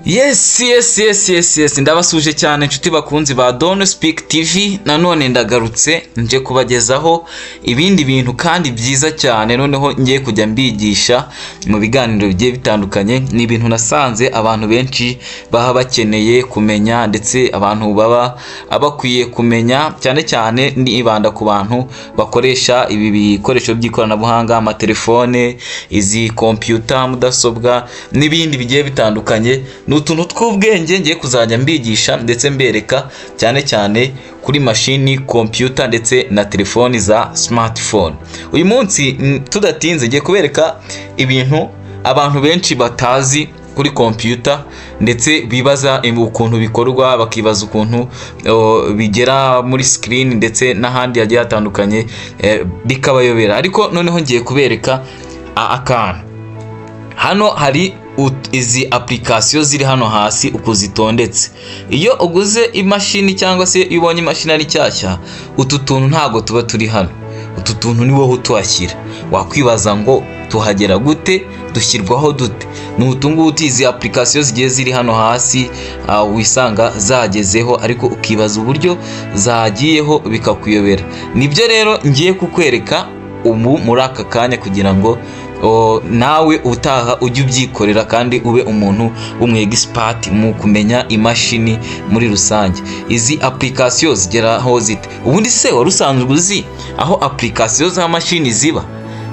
Yes, ndabasuje cyane inshuti bakunzi ba Don Speak TV. Nanone ndagarutse nje kubagezaho ibindi bintu kandi byiza cyane. Noneho ngiye kujya mbigisha mu biganiro bigiye bitandukanye. Ni ibintu nasanze abantu benshi baba bakeneye kumenya, ndetse abantu baba abakwiye kumenya, cyane cyane nibanda ku bantu bakoresha ibi bikoresho by'ikoranabuhanga, amatelefone, izi computer, mudasobwa n'ibindi bigiye bitandukanye. Utuntu tw'ubwenge ngiye kuzajya mbigisha ndetse mbereka cyane cyane kuri mashini, computer ndetse na telefoni za smartphone. Uyu munsi tudatinze ngiye kubereka ibintu abantu benshi batazi kuri computer, ndetse bibaza ukuntu bikorwa, bakibaza ukuntu bigera muri screen ndetse n'ahandi hagiye hatandukanye, bikabayobera. Ariko noneho ngiye kubereka akantu. Hano hari izi application ziri hano hasi uko zitondetse. Iyo uguze imashini cyangwa se iyo ubonye imashini ari nshyashya, utu tuntu ntabwo tuba turi hano. Utu tuntu ni wowe utuhashyira. Wakwibaza ngo tuhagera gute, dushyirwaho dute? Ni utu ngutu, izi application zigiye ziri hano hasi, wisanga zagezeho ariko ukibaza uburyo zagiyeho bikakuyobera. Nibyo rero ngiye kukwereka ubu muri aka kanya kugira ngo nawe utaha ujye ubyikorera kandi ube umuntu w'umwegisipati mu kumenya imashini muri rusange. Izi application zigeraho zite? Ubundi se wari usanzwe uzi aho application za mashini ziba?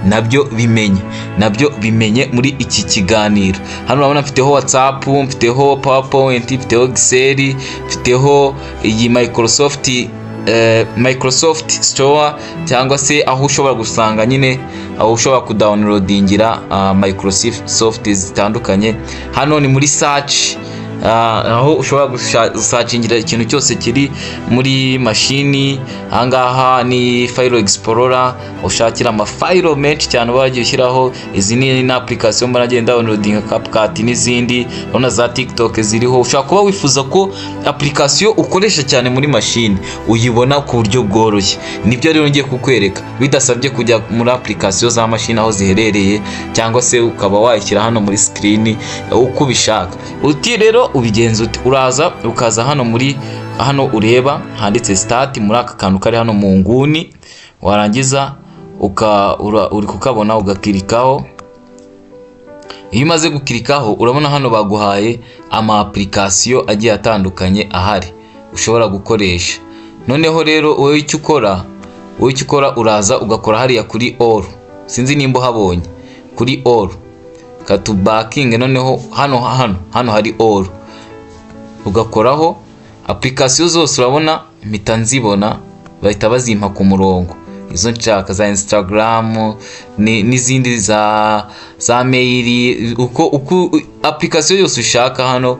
Nabyo bimenye, nabyo bimenye muri iki kiganiro. Hano urabona mfiteho WhatsApp, mfiteho PowerPoint, mfiteho Excel, mfiteho iyi Microsoft Store, cyangwa se aho ushobora gusanga nyine aho ushobora kudownloadingira Microsoft zitandukanye. Hano ni muri search, aho ushobora gusearchingira ikintu cyose kiri muri mashini. Ahangaha ni file explorer, ushakira amafayilo menshi cyane uba wagiye ushyiraho. Izi ni na application mbona agenda downloadinga, CapCut n'izindi, urabona za TikTok ziriho. Ushobora kuba wifuza ko application ukoresha cyane muri mashini uyibona ku buryo bworoshye. Nibyo rero ngiye kukwereka, bidasabye kujya muri application za mashini aho ziherereye, cyangwa se ukaba wayishyira hano muri screen uko ubishaka. Uti rero ubigenza ute? Uraza ukaza hano muri hano ureba handitse start, muri aka kantu kari hano mu nguni, warangiza uri kukabona ugakirikaho. Iyo umaze gukirikaho urabona hano baguhaye ama application agiye atandukanye ahari ushobora gukoresha. Noneho rero wowe icyo ukora uraza ugakora hariya kuri all, sinzi nimba uhabonye kuri all, katubakinge. Noneho hano hano hano hari all, ugakoraho application zose urabona mpita nzibona, bahita bazimpa ku murongo izo nshaka, za Instagram n'izindi za mail, uko application yose ushaka hano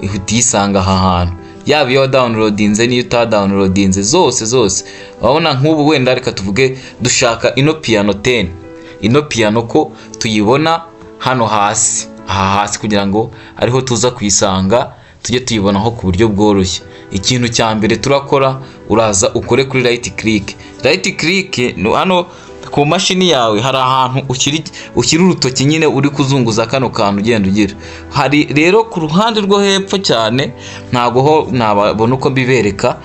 ihita uyisanga aha hantu, yaba iyo downloadinze n'iyo utadownloadinze, zose zose. Urabona nk'ubu wenda reka tuvuge dushaka ino piano 10, ino piano ko tuyibona hano hasi, aha hasi, kugira ngo ariho tuza kuyisanga tujye tuyibonaho ku buryo bworoshye. Ikintu cya mbere turakora, uraza ukore kuri right click. Right click hano ku mashini yawe hari ahantu ushyira urutoki nyine uri kuzunguza kano kantu ugenda ugira. Hari rero ku ruhande rwo hepfo cyane, ntago ho nababona uko mbibereka.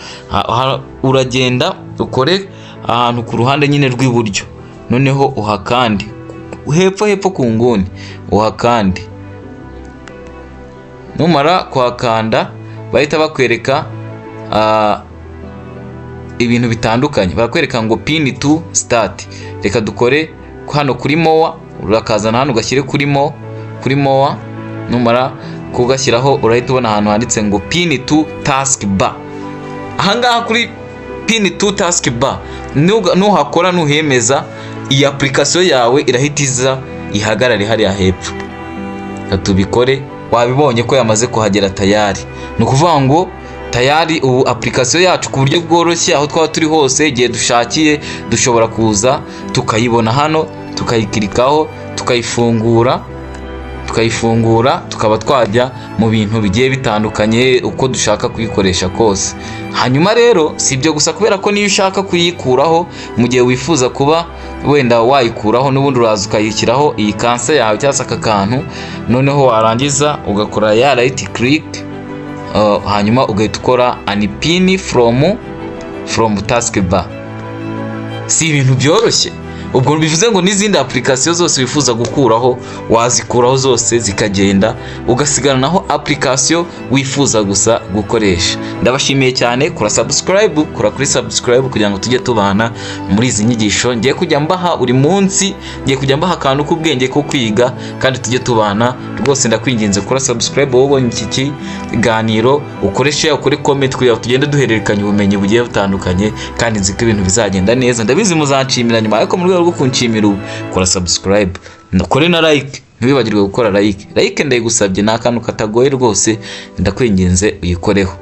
Uragenda ukore ahantu ku ruhande nyine rw'iburyo, noneho uhakande hepfo hepfo ku nguni uhakande. Numara kuhakanda bahita bakwereka ibintu bitandukanye, barakwereka ngo pin to start. Reka dukore hano kuri more, urakazana hano ugashyire kuri more, kuri more. Numara kugashyiraho urahita ubona ahantu handitse ngo pin to task bar. Ahangaha kuri pin to task bar nuhakora nuhemeza, iyi application yawe irahita iza ihagarare hariya hepfo. Tubikore, wabibonye ko yamaze kuhagera tayari. Ni ukuvuga ngo tayari ubu application yacu ku buryo bworoshye aho twaba turi hose igihe dushakiye dushobora kuza tukayibona hano, tukayikirikaho, tukayifungura. Tukayifungura, tukaba twajya mu bintu bigiye bitandukanye uko dushaka kuyikoresha kose. Hanyuma rero si ibyo gusa, kubera ko niyo ushaka kuyikuraho, mu gihe wifuza kuba wenda wayikuraho, n'ubundi uraza ukayishyiraho iyi cursor yawe cyangwa se aka kantu, noneho warangiza ugakora ya right click, hanyuma ugahita ukora unpin from taskbar. Si ibintu byoroshye? Ubwo bivuze ngo n'izindi application zose wifuza gukuraho wazikuraho zose zikagenda, ugasigaranaho application wifuza gusa gukoresha. Ndabashimiye cyane. Kora subscribe, kora kuri subscribe kugira ngo tujye tubana muri izi nyigisho ngiye kujya mbaha buri munsi. Ngiye kujya mbaha akantu k'ubwenge ko kwiga kandi tujye tubana rwose. Ndakwinginze, kora subscribe wowe ubonye iki kiganiro, ukore share, ukore comment kugira ngo tugende duhererekanya ubumenyi bugiye butandukanye, kandi nzi ko ibintu bizagenda neza. Ndabizi muzanshimira nyuma, ariko mu rwego rwo kunshimira ubu, kora subscribe, ukore na like. Ntiwibagirwe gukora like. Like ndayigusabye, ni akantu katagoye rwose, ndakwinginze uyikoreho.